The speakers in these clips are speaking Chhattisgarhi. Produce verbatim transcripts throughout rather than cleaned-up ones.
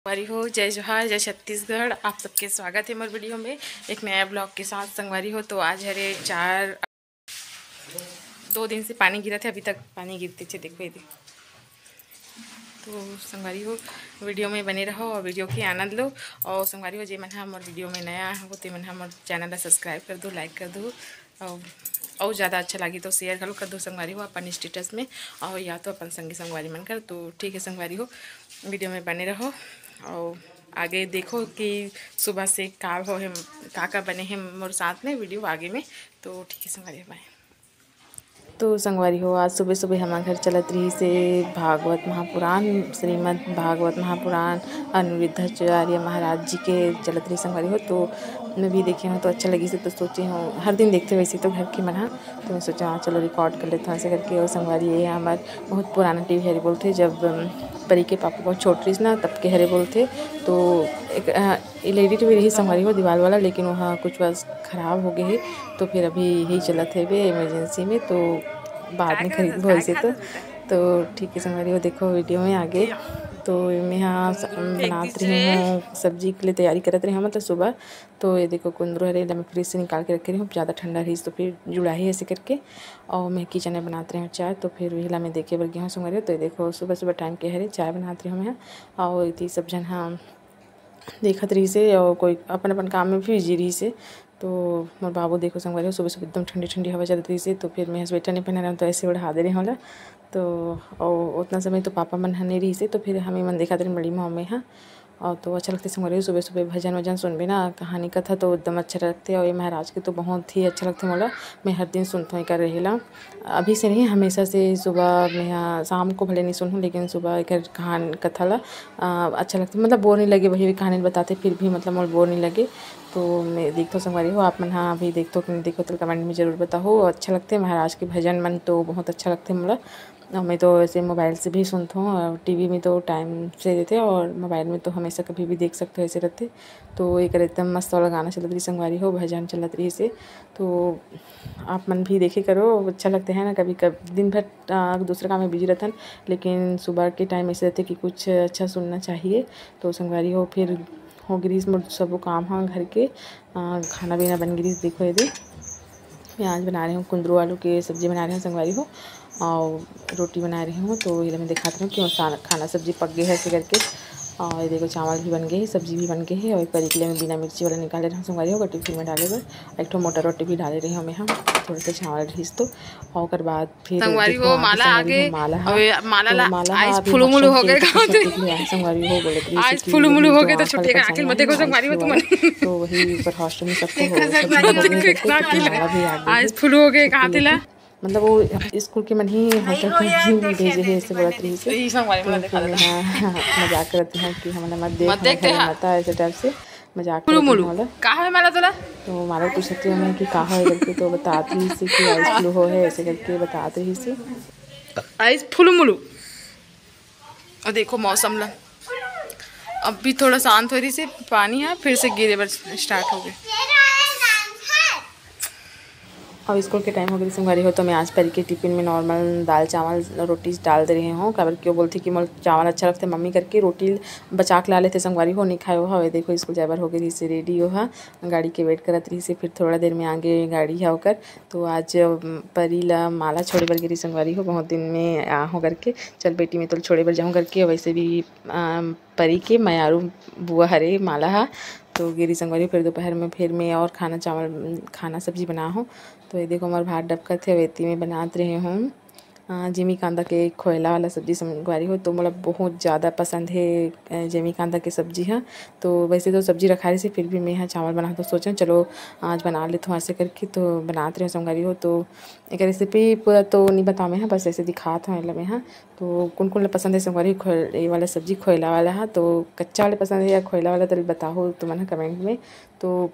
संगवारी हो, जय जोहार, जय छत्तीसगढ़। आप सबके स्वागत हे मोर वीडियो में एक नया ब्लॉग के साथ। संगवारी हो, तो आज हरे चार, दो दिन से पानी गिरत हे, अभी तक पानी गिरते चे, देखो ये दे। तो संगवारी हो, वीडियो में बने रहो और वीडियो के आनंद लो। और संगवारी हो, जे मन ह मोर वीडियो में नया हो, ते मन ह मोर चैनल ला सब्सक्राइब कर दो, लाइक कर दो, और, और ज़्यादा अच्छा लागी तो शेयर घलो कर दो संगवारी हो अपन स्टेटस में, और या तो अपन संगी संगवारी मन कर। तो ठीक है संगवारी हो, वीडियो में बने रहो। और आगे देखो कि सुबह से का हो है, का का बने हैं मोर साथ में वीडियो आगे में। तो ठीक है संगवारी हो, बाय। तो संगवारी हो, आज सुबह सुबह हमारे घर चलत रही से भागवत महापुराण, श्रीमद् भागवत महापुराण अनिरुद्धाचार्य महाराज जी के चलत रही संगवारी हो। तो मैं भी देखे हूँ तो अच्छा लगी से, तो सोचे हूँ हर दिन देखते वैसे तो घर के मन हा, तो मैं सोचा हाँ चलो रिकॉर्ड कर लेते हैं ऐसे करके। और संगवारी ये हमार बहुत पुराना टीवी हरे बोलथे, जब अम, परी के पापा बहुत छोट रहिस ना तब के हरे बोलथे। तो एक अ, एलईडी टीवी रही संगवारी हो दीवाल वाला, लेकिन वहाँ कुछ बस खराब हो गए है, तो फिर अभी यही चलत है बे इमरजेंसी में, तो बाद में खरीद हो ऐसे तो। तो ठीक है संगवारी हो, देखो वीडियो में आगे। तो मैं यहाँ स- बनात रही हूँ सब्जी के लिए, तैयारी करत रही हूँ मतलब सुबह। तो ये देखो कुंदरू हरे, एला मैं फ्रिज से निकाल के रखे रही हूँ, ज़्यादा ठंडा रही तो फिर जुड़ाही ऐसे करके। और मैं किचन में बनात रही हूँ चाय, तो फिर वही ला मैं देखे बर गे हूँ संगवारी हो। तो ये देखो सुबह सुबह टाइम के हरे चाय बनात रही हूँ मैं। और इति सब झन हाँ देखत रहिस हे और कोई अपन अपन काम में भी बिजी रहिस हे। तो मोर बाबू देखो संगवारी हो, सुबह सुबह एकदम ठंडी ठंडी हवा चलत रहिस हे, तो फिर मैं स्वेटर नहीं पहना रहा हूँ, तो ऐसे ओढ़ा दे रहे होला। तो और उतना समय तो पापा मन ह नहीं रहिस हे, तो फिर हमें मन देखा तेरे बड़ी मम्मी हा। और तो अच्छा लगते संगवारी हो, सुबह सुबह भजन वजन सुनबे ना, कहानी कथा तो एकदम अच्छा लगते। और ये महाराज के तो बहुत ही अच्छा लगते मोला, मैं हर दिन सुनता हूँ एकर रहेला। अभी से नहीं, हमेशा से सुबह में, हाँ, शाम को भले नहीं सुनूँ, लेकिन सुबह एकर कहान कथा ला अ, अच्छा लगथे, मतलब बोर नहीं लगे, वही भी कहानी बताथे, फिर भी मतलब मोला बोर नहीं लगे। तो मैं देखथों संगवारी हो, आप मन हा भी देखथों कि नहीं देखो, तो कमेंट में जरूर बताओ। अच्छा लगथे महाराज के भजन मन, तो बहुत अच्छा लगथे मोला। और मैं तो ऐसे मोबाइल से भी सुनथों और टीवी में तो टाइम से देथे और मोबाइल में तो हमेशा कभी भी देख सकते हो, ऐसे रहते। तो एक एकदम मस्त वाला गाना चलत रही संगवारी हो, भजन चलत रही से। तो आप मन भी देखे करो, अच्छा लगते हैं ना। कभी कभी दिन भर अ, दूसरा काम में बिजी रहथन, लेकिन सुबह के टाइम ऐसे रहते कि कुछ अच्छा सुनना चाहिए। तो संगवारी हो, फिर हो गिरिस मोर सबो काम ह घर के। अ, खाना पीना बन गिरिस, देखो ये दे, मैं आज बना रही हूँ कुंदरू आलू के सब्जी बना रही हूँ संगवारी हो, और रोटी बना रही हूँ। तो ये मैं दिखाती हूँ कि मोर सारा खाना सब्जी पक गई है ऐसे करके। और ये देखो चावल भी बन गए हैं, सब्जी भी बन गई है, और एक परी के लिए मैं बिना मिर्ची वाला निकाले रहा हूँ संगवारी हो, टिफिन में डाले बर। एक ठो मोटा रोटी भी डाले रही हूँ मैं, हम थोड़ा सा चावल रहीस तो। और ओकर बाद फिर संगवारी देखो हो, वहाँ पे माला संगवारी आगे, हो, माला हा। अबे, माला तो ला, माला हा आइस अभी फुलू मुलू हो गए, कहाँ थे? संगवारी हो बोलत रही आइस थी कि फुलू मुलू हो गए, तो आँख छोटे का आँखिल मत देखो, संगवारी हो तुमन। तो वही ऊपर हॉस्टल में सबको हो गए, संगवारी हो, माला भी आ गई। आइस फुलू हो गए, कहाँ थे ला? मतलब वो स्कूल के मन ही हॉस्टल के मन ही भेजे हे, ऐसे बोलत रही से। ई संगवारी तो मोला देखा फिर देता। मैं मजाक करत हूँ कि हमला मत देख, मत देख, हमारे घर हाँ। मत आ, ऐसे टाइप से मजाक फुलू करत मुलू। हूँ मोला। का है माला तोला? तो माला पूछत रही मैं कि का है करके, तो बतात रही से कि आइस फ्लू हो है, ऐसे करके बतात रही से। आइस फुलू मुलू। और देखो मौसम ला, अब भी थोड़ा शांत हो रही से, पानी है फिर से गिरे बर स्टार्ट हो गए। अब स्कूल के टाइम हो गई संगवारी हो, तो मैं आज परी के टिफिन में नॉर्मल दाल चावल रोटी डाल दे रही हूँ। काबर क्यों बोलती कि मोर चावल अच्छा लगता है, मम्मी करके रोटी बचा के ला लेते संगवारी हो, नहीं खाए हो। हवे देखो स्कूल जाए बर हो गई रही से रेडी हो हा, गाड़ी के वेट करत रही से। फिर थोड़ा देर में आगे गाड़ी है ओकर। तो आज अम, परी ला माला छोड़े बर गिरी संगवारी हो, बहुत दिन में आ हो करके, चल बेटी मैं तो छोड़े बर जाऊँ करके। वैसे भी अम, परी के मयारू बुआ हरे माला हा। तो गिरी संगवारी हो, फिर दोपहर में फिर मैं और खाना चावल, खाना सब्जी बना हो। तो ये देखो हमार भात डबकत है, वेती में बनात रहे हूँ। अ, जिमी कांदा के खोयला वाला सब्जी संगवारी हो, तो मोला बहुत ज़्यादा पसंद है, अ, जिमी कांदा के सब्जी हा। तो वैसे तो सब्जी रखा रही से, फिर भी मैं यहाँ चावल बना तो सोचें चलो आज बना लेते हूँ ऐसे करके। तो बनात रहे संगवारी हो, तो एक रेसिपी पूरा तो नहीं बताओ मैं यहाँ, बस ऐसे दिखात हूँ एला मैं यहाँ। तो कुन कुन ला पसंद है संगवारी हो ये वाला सब्जी खोयला वाला हा, तो कच्चा वाला पसंद है या खोयला वाला, तो बताओ तुमन कमेंट में। तो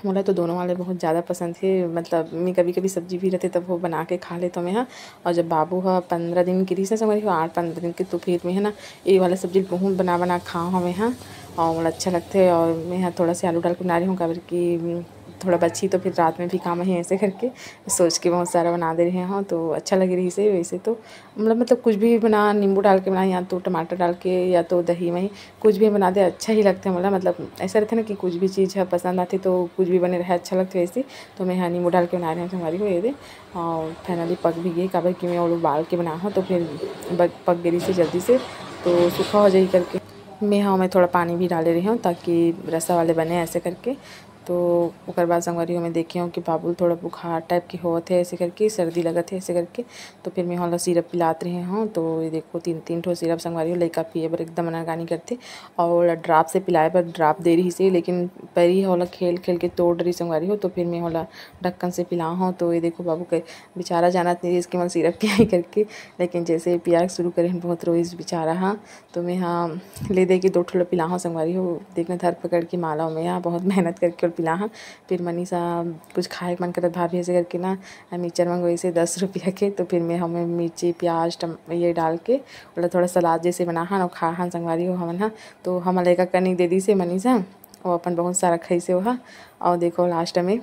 मोला तो दोनों वाले बहुत ज़्यादा पसंद है, मतलब मैं कभी कभी सब्जी भी रहते तब वो बना के खा लेता मैं हाँ। और जब बाबू हा पंद्रह दिन के रहिस ना संगवारी हो, आठ पंद्रह दिन के, तो फिर मैं है ना ये वाला सब्जी बहुत बना बना खाओ हमें हाँ, और मोला अच्छा लगता है। और मैं हाँ थोड़ा सा आलू डाल के बना रही हूँ, काबर कि थोड़ा बची तो फिर रात में भी काम ही, ऐसे करके सोच के बहुत सारा बना दे रहे हो, तो अच्छा लगे रही से। वैसे तो मतलब, मतलब कुछ भी बना, नींबू डाल के बना, या तो टमाटर डाल के, या तो दही में, कुछ भी बना दे, अच्छा ही लगता है। मतलब, मतलब ऐसा रहता है ना कि कुछ भी चीज़ है पसंद आती तो कुछ भी बने रहे, अच्छा लगता है वैसे। तो मैं यहाँ नींबू डाल के बना रही हूँ संगवारी हो, ये दे। और finally पक भी गई, काबर कि मैं वो लोग उबाल के बना हूँ, तो फिर ब-, पक गई से जल्दी से, तो सूखा हो जाए करके। मैं हाँ, मैं थोड़ा पानी भी डाले रही हूँ ताकि रसा वाले बने, ऐसे करके। तो ओकर बाद संगवारी हो, मैं देखे हूँ कि बाबू ल थोड़ा बुखार type के होवत हे, ऐसे करके सर्दी लगत हे, ऐसे करके। तो फिर मैं ओला syrup पिलात रहे हूँ। तो ये देखो, तीन, तीन ठो syrup संगवारी हो, लइका पिए बर एकदम अनाकानी करथे। और ओला drop से पिलाए बर drop दे रही से, लेकिन पैरी ह ओला खेल खेल के तोड़ रही संगवारी हो। तो फिर मैं ओला ढक्कन से पिला हूँ। तो ये देखो, बाबू के बेचारा जानत नहीं इसके मन syrup पियाई करके, लेकिन जैसे ही पिया शुरू करे, बहुत रोइस बेचारा हा। तो मैं हाँ, ले दे के दो ठो ल पिलाहूँ संगवारी हो। देखना, धर पकड़ के माला में यहाँ बहुत मेहनत करके ओल पिलाहूँ। फिर मनीषा कुछ खाए के मन करत भाभी, ऐसे करके ना, mixture मंगवाइसे दस रुपया के। तो फिर मैं हमें मिर्ची, प्याज, टम-, ये डाल के ओला थोड़ा सलाद जैसे बनाहन और खाहन संगवारी हो हमन हा। तो हमन ला एक कनिक दे दिसे मनीषा, वो अपन बहुत सारा खाइसे ओहा। और देखो, last में,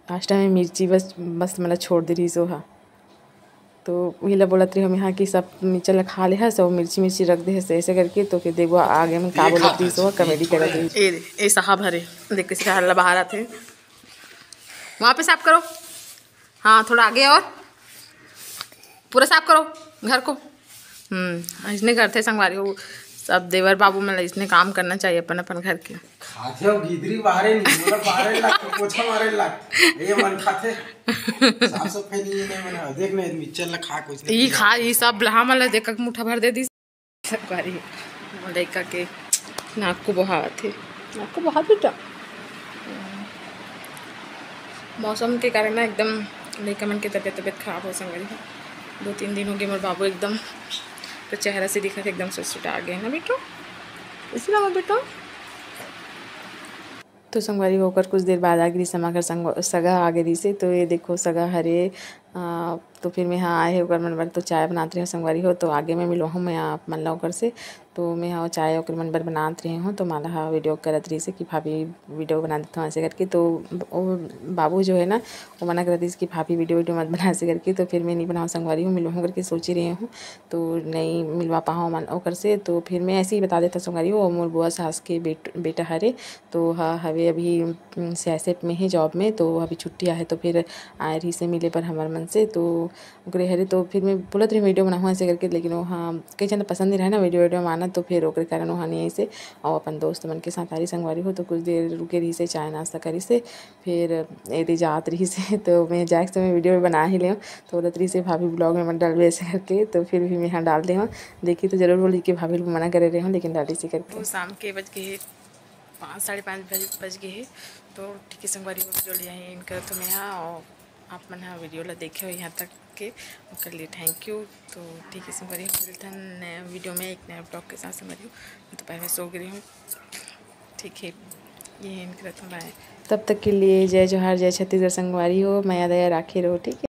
last में मिर्ची बस, बस मतलब छोड़ दे रही सो हा। तो वही ला बोलत रही हम यहाँ कि सब मिर्चा ला खा ले हस, सब मिर्ची मिर्ची रख दे हस, ऐसे करके। तो फिर देखो आगे में का ये बोलत खा रही सो, comedy करत रही। ए, ए साहब हरे, देख कैसे हल्ला बाहर आते। वहाँ पे साफ करो। हाँ, थोड़ा आगे और पूरा साफ करो घर को। हम्म, इसने करते संगवारी हो, सब देवर बाबू मन ला इसने काम करना चाहिए अपन अपन घर के। खाथे हो गिदरी बाहरे नहीं, मतलब बाहरे लागथे, पोछा मारे लागथे। ये मन खाथे। साफ सफाई नहीं है, नहीं मन है। देख नहीं, मिक्सचर ला खा कुछ ई नहीं। खा, ई सब लहा मन ला देख के मुठा भर दे दी। संगवारी हो, लइका के नाक को बहावत हे, नाक को बहावत बेटा। मौसम के कारण ना एकदम लइका मन के तबियत, तबियत खराब हो संगवारी हो। दो तीन दिन हो गए, मोर बाबू एकदम तो चेहरा से दिखत हे, एकदम सुटसुटा गए ना बेटो, इसी ना बेटो। तो संगवारी हो, ओकर कुछ देर बाद आ गिरी समा घर संग-, सगा आ गिरी से। तो ये देखो सगा हरे, आ, तो फिर मैं यहाँ आए हे ओकर मन बर तो चाय बनात रहे संगवारी हो। तो आगे मैं मिलो हूँ मैं आप मन ला ओकर से। तो मैं हाँ चाय ओकर मन बर बनात रहे हूँ, तो माला हा video करत रही से कि भाभी video बना देता हूँ ऐसे करके। तो वो बाबू जो है ना, वो मना करत रही से कि भाभी video video मत बना ऐसे करके। तो फिर मैं नहीं बनाऊँ संगवारी हो, मिलो हूँ करके सोच ही रही हूँ। तो नहीं मिलवा पाऊँ मन ओकर से। तो फिर मैं ऐसे ही बता देता संगवारी हो, मोर बुआ सास के बेट-, बेटा हरे, तो ह-, हवे अभी, उम, सीआईएसएफ में हे job में, तो अभी छुट्टी आहे, तो फिर आए रही से मिले पर हमर मन से। तो ओकरे हरे, तो फिर मैं बोलत रही video बनाहूँ ऐसे करके, लेकिन वो हाँ, कई जन पसंद नहीं रहे ना video, video में आना, तो फिर ओकरे कारण वहाँ नहीं आइसे। और अपन दोस्त मन के साथ आ रही संगवारी हो, तो कुछ देर रुके रही से, चाय नाश्ता करी से, फिर एदे जात रही से। तो मैं जाए के समय video बना ही लें, तो बोलत रही से भाभी vlog में मत डालबे ऐसे करके, तो फिर भी मैं यहाँ डाल दे हूँ। देखी तो जरूर बोली कि भाभी लोग मना करे रहे हूँ, लेकिन डाली से करके। वो शाम के बज गए हे, पाँच, साढ़े पाँच बज, बज गए हे। तो ठीक है संगवारी हो, video ले आई इनका तो मैं यहाँ, और आप मन हा video ला देखे हो यहाँ तक के, ओकर लिए thank you। तो ठीक है संगवारी हो, मिलथन नया video में एक नया vlog के साथ संगवारी हो। मैं तो पहले सो गई हूँ, ठीक है, ये इनका तो bye। तब तक के लिए जय जोहार, जय छत्तीसगढ़ संगवारी हो, मया दया राखे रहो, ठीक है।